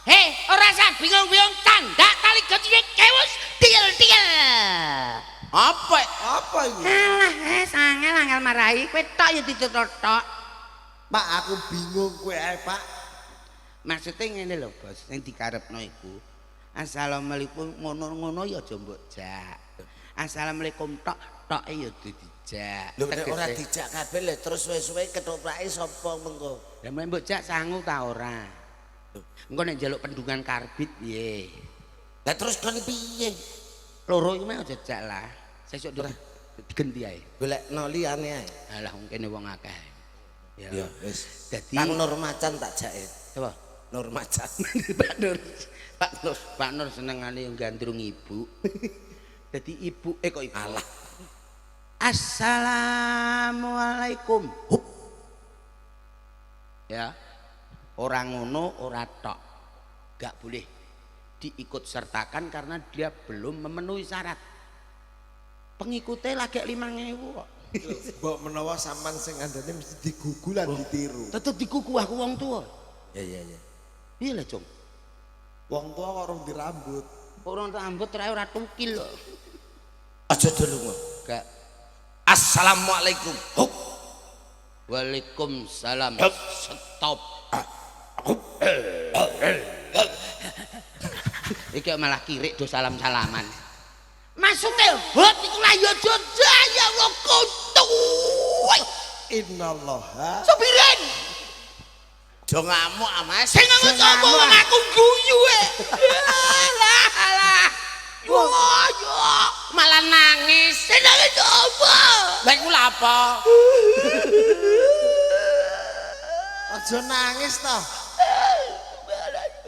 [SPEAKER 2] Hei, ora usah bingung-bingung tanda tali gocine kewus tiel-tiel.
[SPEAKER 3] Apa?
[SPEAKER 1] Apa iki?
[SPEAKER 2] Alah, angel angel marahi kowe tok ya ditutur tok.
[SPEAKER 1] Pak aku bingung kowe ae, Pak.
[SPEAKER 2] Maksudnya ngene lho, Bos, sing dikarepno iku. Assalamualaikum ngono-ngono ya aja mbok jak. Assalamualaikum tok, toke ya dijak.
[SPEAKER 3] Lho nek ora dijak kabeh lho terus suwe-suwe ketoprake sapa mengko?
[SPEAKER 2] Lah mbok jak sangu ta ora? Engko nek njaluk pendungan karbit piye?
[SPEAKER 3] Lah terus kon piye?
[SPEAKER 2] Loro iku meh aja jak lah. Sesuk digenti ae.
[SPEAKER 3] Golekno liyane ae.
[SPEAKER 2] Alah wong kene wong akeh.
[SPEAKER 3] Ya wis.
[SPEAKER 2] Dadi
[SPEAKER 3] Kang Nur Macan tak jake.
[SPEAKER 2] Sapa?
[SPEAKER 3] Nur Macan.
[SPEAKER 2] Pak Nur. Pak Nur. Pak Nur senengane yo gandrung ibu. Dadi ibu kok ibu.
[SPEAKER 3] Alah.
[SPEAKER 2] Assalamualaikum. Hup. Ya. Ora ngono ora tok. Gak boleh diikut sertakan karena dia belum memenuhi syarat. Pengikutnya lagi 5.000 kok.
[SPEAKER 1] Mbok menawa sampean sing ngandani mesti digugu lan ditiru.
[SPEAKER 2] Tetep digugu aku wong tua.
[SPEAKER 3] Ya ya ya.
[SPEAKER 2] Piye lah, Cung?
[SPEAKER 1] Wong tua kok ora rambut.
[SPEAKER 2] Ora rambut ora ora tukil kok.
[SPEAKER 3] Aja dolungo.
[SPEAKER 2] Gak.
[SPEAKER 3] Assalamualaikum. Hup.
[SPEAKER 2] Waalaikumsalam. Stop. Iki malah kirik do salam-salaman. Maksudnya hot iku lah ya aja ya Allah kutu.
[SPEAKER 1] Innallaha.
[SPEAKER 2] Sopirin.
[SPEAKER 3] Do ngamuk ah Mas.
[SPEAKER 2] Sing ngamuk sapa wong aku guyu e. Alah alah. Yo yo
[SPEAKER 3] malah nangis.
[SPEAKER 2] Sing nangis sapa?
[SPEAKER 3] Lah iku lha apa?
[SPEAKER 1] Aja nangis to.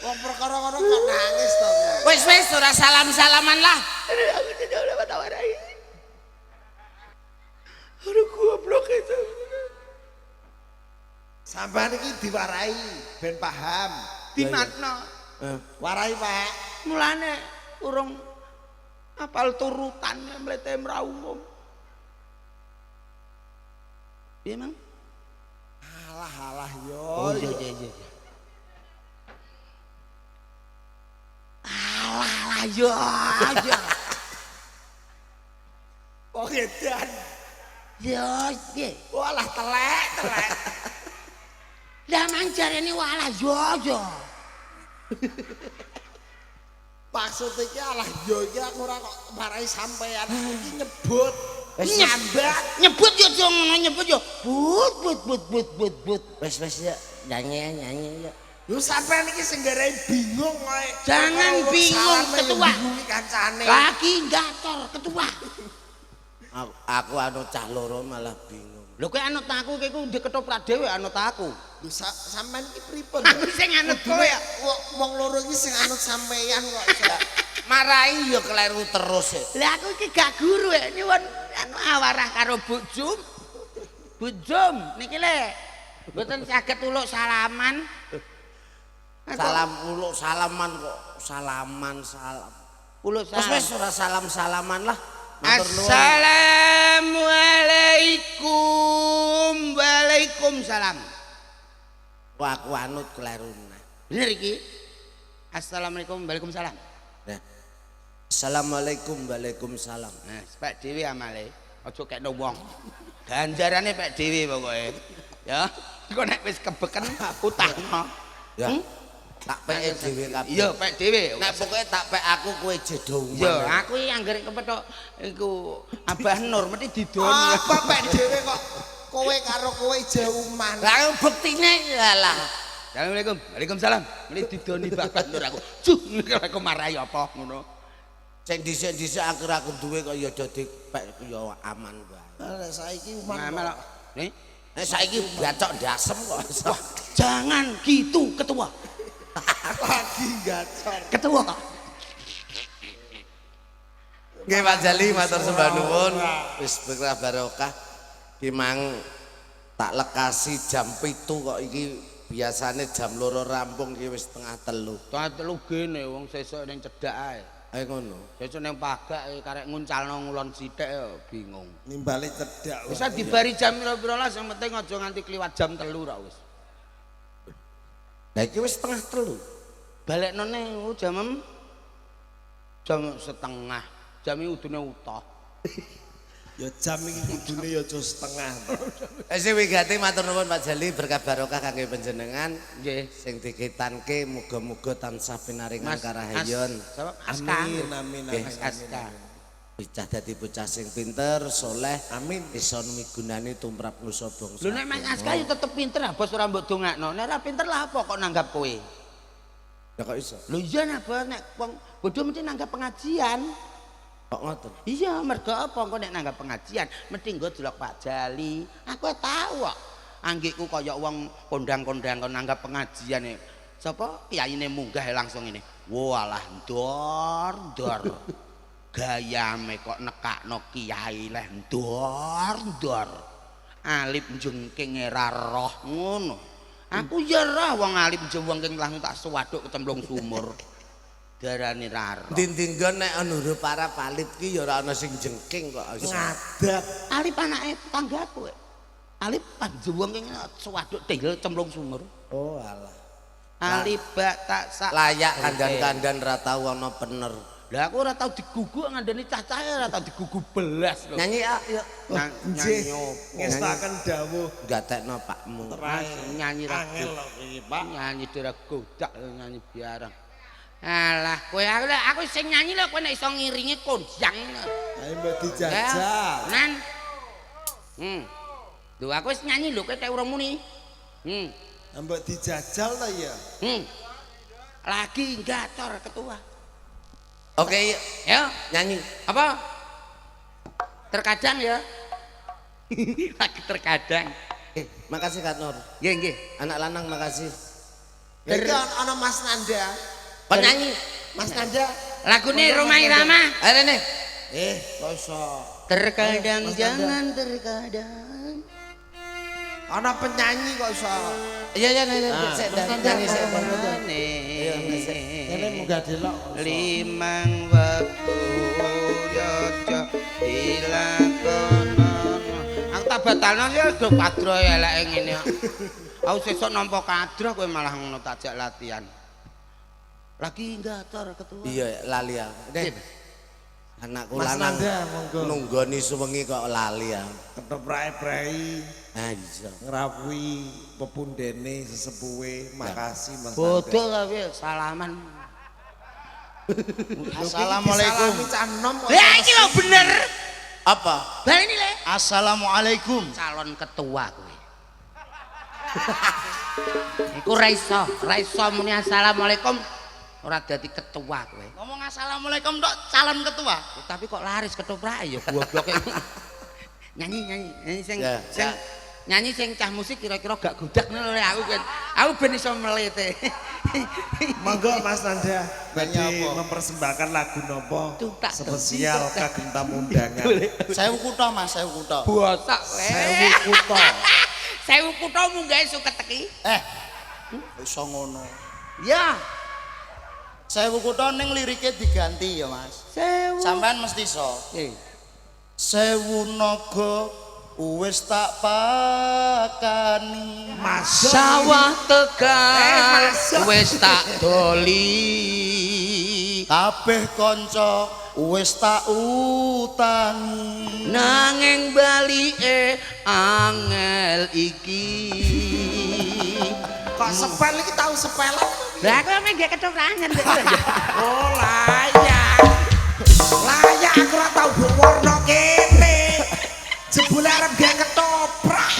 [SPEAKER 1] Wong perkara ngono kok nangis to.
[SPEAKER 3] Wis wis ora salam-salaman lah.
[SPEAKER 2] Aku tidak boleh matawarai. Aduh goblok itu.
[SPEAKER 1] Sampeyan iki diwarai ben paham.
[SPEAKER 2] Dimakna.
[SPEAKER 1] Warai, Pak.
[SPEAKER 2] Mulane urung apal turutan mlete mra umum. Piye, Mang?
[SPEAKER 1] Alah alah yo.
[SPEAKER 2] Oh iya iya iya. Alah alah yo yo.
[SPEAKER 1] Wong edan.
[SPEAKER 2] Yo piye?
[SPEAKER 1] Walah telek telek.
[SPEAKER 2] Lah mang jarene walah yo yo.
[SPEAKER 1] Maksud iki alah yo iki aku ora kok marai sampean iki nyebut.
[SPEAKER 2] Nyambat, nyebut yo aja ngono nyebut yo. But but but but but but.
[SPEAKER 3] Wis wis ya nyanyi nyanyi ya.
[SPEAKER 1] Lho sampean iki sing garai bingung kowe.
[SPEAKER 2] Jangan bingung ketua.
[SPEAKER 1] Kancane.
[SPEAKER 2] Lagi gator ketua.
[SPEAKER 3] Aku anu cah loro malah bingung.
[SPEAKER 2] Lho kowe anut aku kowe iku ndek ketoprak dhewe anut aku.
[SPEAKER 1] Lho sampean iki pripun?
[SPEAKER 2] Aku sing anut kowe ya.
[SPEAKER 1] Wong loro iki sing anut sampean kok.
[SPEAKER 3] Marai ya kleru terus e.
[SPEAKER 2] Lah aku iki gak guru e nyuwun anu awarah karo Bu Jum. Bu Jum niki le. Mboten saged uluk salaman.
[SPEAKER 3] Salam uluk salaman kok salaman salam.
[SPEAKER 2] Uluk salam.
[SPEAKER 3] Wis wis ora salam-salaman lah.
[SPEAKER 2] Assalamualaikum. Waalaikumsalam.
[SPEAKER 3] Wah aku anut kleru.
[SPEAKER 2] Bener iki. Assalamualaikum waalaikumsalam.
[SPEAKER 3] Nah. Assalamualaikum waalaikumsalam.
[SPEAKER 2] Nah, pek dhewe amale. Aja kekno wong. Ganjarane pek dhewe pokoke. Ya. Engko nek wis kebeken utangno.
[SPEAKER 3] Ya. Tak peke dhewe kabeh.
[SPEAKER 2] Iya, pek dhewe.
[SPEAKER 3] Nek pokoke tak pek aku kowe jedho.
[SPEAKER 2] Iya, aku iki anggere kepethuk iku Abah Nur mesti didoni.
[SPEAKER 1] Apa pek dhewe kok kowe karo kowe jauman.
[SPEAKER 3] Lah buktine lah.
[SPEAKER 2] Assalamualaikum. Waalaikumsalam. Mesti didoni Bapak Nur aku. Juh, aku marahi apa ngono.
[SPEAKER 3] Sing dhisik-dhisik akhir aku duwe kok ya dadi pek ya aman wae.
[SPEAKER 1] Lah saiki uman.
[SPEAKER 2] Ngamal kok. Nih.
[SPEAKER 3] Nek saiki bacok ndasem kok.
[SPEAKER 2] Wah, jangan gitu ketua.
[SPEAKER 1] Lagi gacor.
[SPEAKER 2] Ketua.
[SPEAKER 3] Nggih Pak Jali matur sembah nuwun. Wis berkah barokah. Ki mang tak lekasi jam 7 kok iki biasane jam 2 rampung iki wis 2:30.
[SPEAKER 2] 2:30 gene wong sesuk ning cedhak ae.
[SPEAKER 3] Ayo ngono.
[SPEAKER 2] Sesuk ning pagak karek nguncalno ngulon sithik bingung.
[SPEAKER 1] Nimbale cedhak.
[SPEAKER 2] Wis dibari jam pira-pira lah sing penting aja nganti kliwat jam 3 ra wis.
[SPEAKER 3] Lah iki wis 2:30.
[SPEAKER 2] Balekno neh jam 2:30. Jam iki kudune utuh.
[SPEAKER 1] Ya jam iki kudune ya aja setengah.
[SPEAKER 3] Wis wigati matur nuwun Pak Jali berkah barokah kangge panjenengan.
[SPEAKER 2] Nggih.
[SPEAKER 3] Sing dikitanke muga-muga tansah pinaringan karahayon.
[SPEAKER 1] Amin amin amin.
[SPEAKER 2] Mas Aska.
[SPEAKER 3] Bocah dadi bocah sing pinter, soleh,
[SPEAKER 1] amin,
[SPEAKER 3] iso migunani tumrap nusa bangsa.
[SPEAKER 2] Lho nek Mas Aska ya tetep pinter ah bos ora mbok dongakno. Nek ora pinter lah apa kok nanggap kowe?
[SPEAKER 3] Ya kok iso?
[SPEAKER 2] Lho iya nah bos nek wong bodho mesti nanggap pengajian.
[SPEAKER 3] Kok ngoten?
[SPEAKER 2] Iya, mergo apa engko nek nanggap pengajian mesti nggo delok Pak Jali. Aku tahu kok. Anggikku kaya wong kondang-kondang kon nanggap pengajian e. Sapa kiyaine munggah langsung ngene. Walah ndor ndor. Gayame kok nekakno kiai leh ndor-ndor. Alip jengking ora roh ngono. Aku ya roh wong alip jengking langsung tak swaduk kecemplung sumur. Darani ra roh.
[SPEAKER 3] Ndi-ndi nggon nek ana huruf Arab alif ki ya ora ana sing jengking kok.
[SPEAKER 1] Ngadak.
[SPEAKER 2] Alip anake tanggaku. Alip panjuweng swaduk tinggal cemplung sumur.
[SPEAKER 3] Oh alah.
[SPEAKER 2] Alip bak tak sak.
[SPEAKER 3] Layak kandan-kandan ra tau ana bener.
[SPEAKER 2] Lah aku ora tau digugu ngandani cah-cah ora tau digugu belas lho.
[SPEAKER 3] Nyanyi ah yuk.
[SPEAKER 2] Nyanyi opo?
[SPEAKER 1] Ngestaken dawuh.
[SPEAKER 3] Gatekno pakmu.
[SPEAKER 2] Nyanyi ra.
[SPEAKER 1] Angel lho iki, Pak.
[SPEAKER 2] Nyanyi dora godak nyanyi biarang. Alah kowe aku sing nyanyi lho kowe nek iso ngiringi kondang.
[SPEAKER 1] Ayo mbok dijajal.
[SPEAKER 2] Nan. Lho aku wis nyanyi lho kowe tek urung muni.
[SPEAKER 1] Mbok dijajal ta ya?
[SPEAKER 2] Lagi gacor ketua.
[SPEAKER 3] Oke,
[SPEAKER 2] ya
[SPEAKER 3] nyanyi.
[SPEAKER 2] Apa? Terkadang ya. Lagi terkadang.
[SPEAKER 3] Makasih Kak Nur.
[SPEAKER 2] Nggih, nggih.
[SPEAKER 3] Anak lanang makasih.
[SPEAKER 1] Iki ana Mas Nanda.
[SPEAKER 3] Kon nyanyi.
[SPEAKER 1] Mas Nanda.
[SPEAKER 2] Lagune Rhoma Irama.
[SPEAKER 3] Ayo rene.
[SPEAKER 1] Kok iso.
[SPEAKER 2] Terkadang jangan terkadang.
[SPEAKER 1] Ana penyanyi kok iso.
[SPEAKER 3] Iya iya iya sik nyanyi sik.
[SPEAKER 2] Iya
[SPEAKER 1] Kene munggah delok.
[SPEAKER 2] Limang wektu yo dilakono. Aku tak batalno ya do kadro eleke ngene. Aku sesuk nampa kadro kowe malah ngono tak jak latihan. Lagi gacor ketua.
[SPEAKER 3] Iya lali aku. Nek anakku
[SPEAKER 1] Mas
[SPEAKER 3] lanang
[SPEAKER 1] Nanda monggo.
[SPEAKER 3] Nunggoni suwengi kok lali aku.
[SPEAKER 1] Ketoprake prei.
[SPEAKER 3] Ah iya.
[SPEAKER 1] Ngrawuhi pepundene sesepuhe. Makasih Mas.
[SPEAKER 2] Bodoh tapi salaman.
[SPEAKER 4] Assalamualaikum.
[SPEAKER 2] Lah iki lho bener.
[SPEAKER 3] Apa?
[SPEAKER 2] Baleni le.
[SPEAKER 4] Assalamualaikum.
[SPEAKER 2] Calon ketua kowe. Iku ra iso muni assalamualaikum ora dadi ketua kowe.
[SPEAKER 4] Ngomong assalamualaikum tok calon ketua.
[SPEAKER 2] Tapi kok laris ketoprake ya gobloke. Nyanyi sing
[SPEAKER 3] Ya,
[SPEAKER 2] sing
[SPEAKER 3] ya.
[SPEAKER 2] nyanyi sing cah musik kira-kira gak godak ngono lho aku ben. Aku ben iso melete.
[SPEAKER 1] Monggo Mas Nanda badhe mempersembahkan lagu nopo spesial kagem tamu undangan.
[SPEAKER 4] 1000 kutha Mas, 1000 kutha.
[SPEAKER 2] Bosak kowe.
[SPEAKER 1] 1000 kutha.
[SPEAKER 2] 1000 kutha munggahe suket teki.
[SPEAKER 4] Iso ngono.
[SPEAKER 2] Ya.
[SPEAKER 4] 1000 kutha ning lirike diganti ya Mas.
[SPEAKER 2] 1000.
[SPEAKER 4] Sampean mesti iso.
[SPEAKER 2] Nggih.
[SPEAKER 4] 1000 naga wis tak pakani.
[SPEAKER 2] Sawah tegal wis tak doli.
[SPEAKER 4] Kabeh kanca wis tak utangi.
[SPEAKER 2] Nanging balike angel iki.
[SPEAKER 1] Kok sepel iki tau sepelan?
[SPEAKER 2] Lah aku ame nggih ketoprakan.
[SPEAKER 1] Oh layak. Layak aku ora tau mbok warna kene. Jebule arep gawe ketoprak.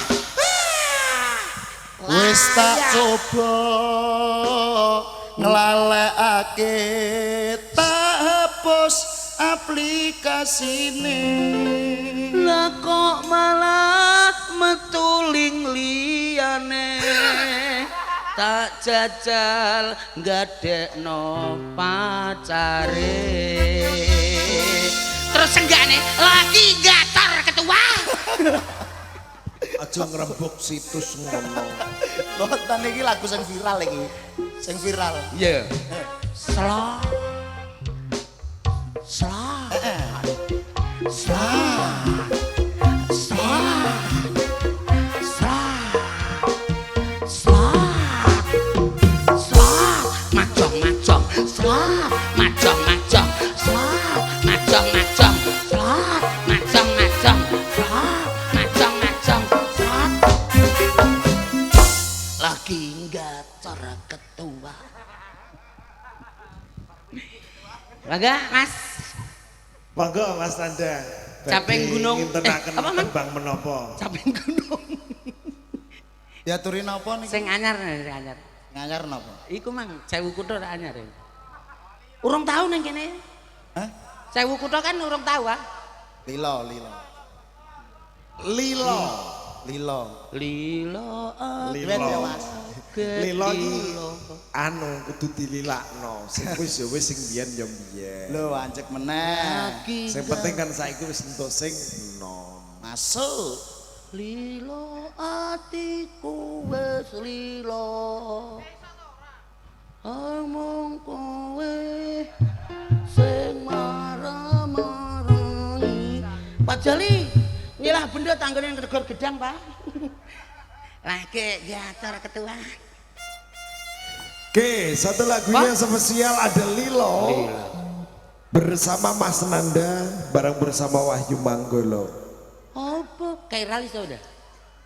[SPEAKER 4] Wis tak coba nglalekake tak hapus aplikasine.
[SPEAKER 2] Lah kok malah metuling liyane. Tak jajal gadekno pacare. Terus enggakne lagi gatar ketua.
[SPEAKER 1] Aja ngrembug situs ngono.
[SPEAKER 4] Mboten iki lagu sing viral iki. Sing viral.
[SPEAKER 2] Iya. Slot. Slot. Slot. Slot. Slot. Slot. Slot. Macong macong. Slot. Macong macong. Slot. Macong macong. Slot. Macong macong. Slot. Macong macong. Slot. Lagi gacor ketua. Mangga Mas.
[SPEAKER 1] Monggo Mas Nanda.
[SPEAKER 2] Caping gunung.
[SPEAKER 1] Ngintenaken
[SPEAKER 2] Apa, Man?
[SPEAKER 1] tembang menapa?
[SPEAKER 2] Caping gunung.
[SPEAKER 4] Diaturi napa niki?
[SPEAKER 2] Sing anyar, sing anyar.
[SPEAKER 4] Nganyar napa?
[SPEAKER 2] Iku mang 1000 kutha ora anyar. Urung tau ning kene.
[SPEAKER 4] Hah?
[SPEAKER 2] 1000 kutha kan urung tau ah.
[SPEAKER 4] Lilo, lilo.
[SPEAKER 1] Lilo.
[SPEAKER 4] Lilo.
[SPEAKER 2] Lilo
[SPEAKER 1] Lilo.
[SPEAKER 4] Duet ya, Mas.
[SPEAKER 1] Lilo iki Anu kudu dililakno. Sing wis ya wis, sing biyen ya biyen.
[SPEAKER 4] Lho anjek meneh.
[SPEAKER 1] Sing penting kan saiki wis entuk sing enom.
[SPEAKER 4] Masuk.
[SPEAKER 2] Lilo atiku wis lilo. Omong kowe sing marah-marahi. Pak Jali, nyilah benda tanggane negor gedang, Pak. Lagi gator ketua.
[SPEAKER 1] Oke, satu lagunya spesial ada Lilo. Bersama Mas Nanda bareng bersama Wahyu Manggolo.
[SPEAKER 2] Apa? Kayak rali sudah.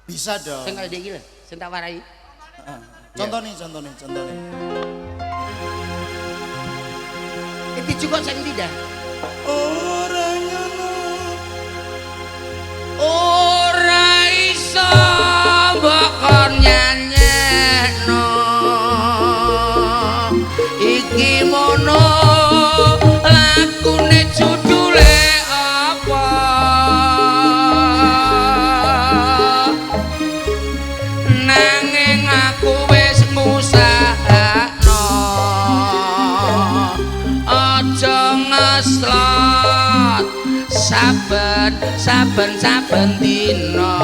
[SPEAKER 4] Bisa dong.
[SPEAKER 2] Sing kalau dia gila, sing tak warai.
[SPEAKER 4] Heeh. Contoh nih, contoh nih, contoh nih.
[SPEAKER 2] Itu juga sing tidak.
[SPEAKER 4] Ora ngono.
[SPEAKER 2] Ora iso mbok kon nyanyekno. Iki mono lakune judule apa? Nanging aku wis ngusahakno. Aja ngeslot saben saben saben dina.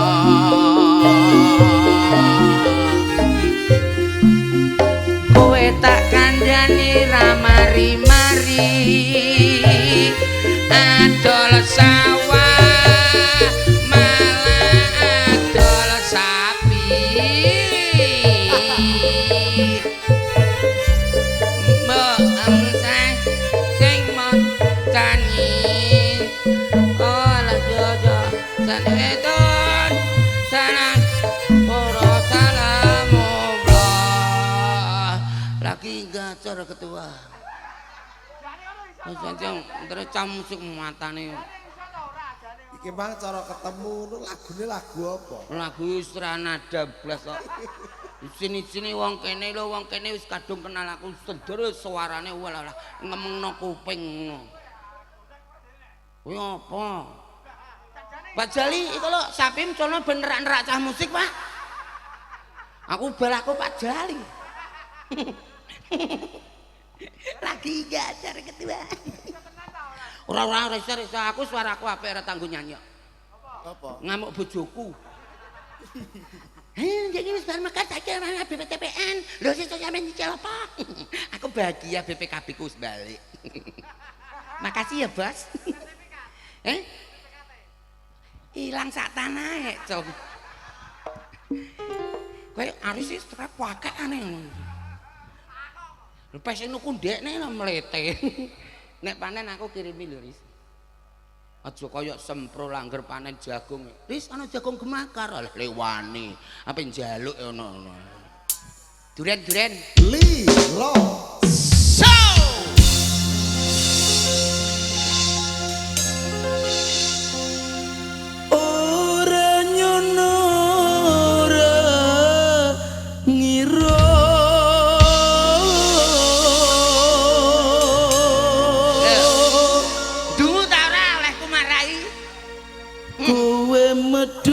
[SPEAKER 2] Kowe tak kandhani ra mari-mari, adol sawah malah adol sapi. Mbok emseh sing mancani. Oh lah jojo saneton sanan ora salamullah. Lagi gacor ketua. Wis ancang terus cam musik matane.
[SPEAKER 1] Iki mang cara ketemu ngono lagune lagu apa?
[SPEAKER 2] Lagu wis ora nada blas kok. Sini-sini wong kene lho, wong kene wis kadung kenal aku seder suarane walah ngemengno kuping ngono. Kuwi apa? Pak Jali, iku lho sapi sono ben nerak-nerak cah musik, Pak. Aku bal aku Pak Jali. Lagi gacar ketua. Ora ora iso iso aku suaraku apik ora tanggo nyanyi.
[SPEAKER 4] Apa?
[SPEAKER 2] Ngamuk bojoku. Hei, jadi wis bar mekat saiki ana BPTPN. Lho sesuk sampean nyicil apa? Aku bahagia BPKB ku wis balik. Makasih ya, Bos. Eh? Ilang sak tanahe, Cok. Kowe aris iki trep wakekane ngono. Lho pes nuku ndekne lho mlete. Nek panen aku kirimi lho, Riz. Aja kaya sempro langger panen jagung. Riz ana jagung gemakar, alah lewani. Ape njaluk ono-ono. Duren-duren.
[SPEAKER 1] Lilo.
[SPEAKER 2] So.
[SPEAKER 4] Ora nyono ora ngira.
[SPEAKER 2] Dungu ta ora olehku marai.
[SPEAKER 4] Kowe medhot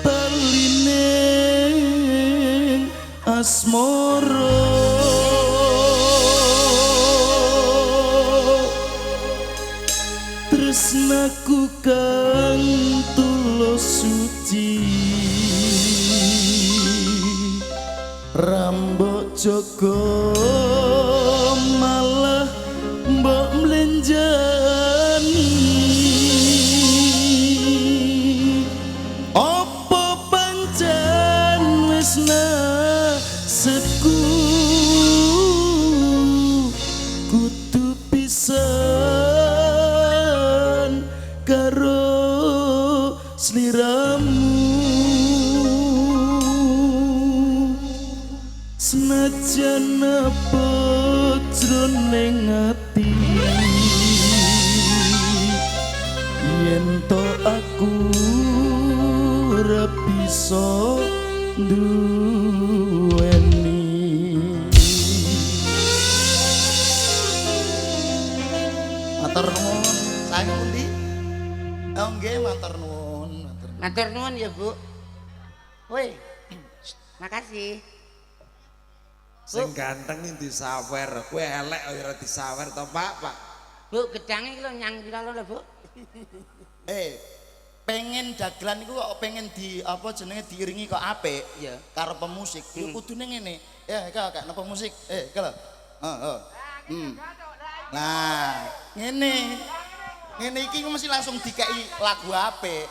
[SPEAKER 4] teline asmara. Tresnaku kang tulus suci, rambok jaga malah mbok mlenjani. Apa pancen wis nasibku kudu pisan karo sliramu, senajan apa jroning ati yen to aku ora bisa duweni. Matur nuwun. Saking pundi? Oh nggih, matur nuwun, matur nuwun.
[SPEAKER 2] Matur nuwun ya, Bu. Woi, Makasih.
[SPEAKER 1] Sing ganteng iki disawer. Kowe elek ora disawer to, Pak? Pak.
[SPEAKER 2] Bu, gedange iki lho nyang pira lho, Bu?
[SPEAKER 4] Eh, pengen dagelan iku kok pengen di apa jenenge diiringi kok apik.
[SPEAKER 2] Iya.
[SPEAKER 4] Karo pemusik. Ya kudune ngene. Ya, iki kak napa musik? Eh, iki lho. Heeh. Nah, ngene. Ngene iki mesti langsung dikei lagu apik.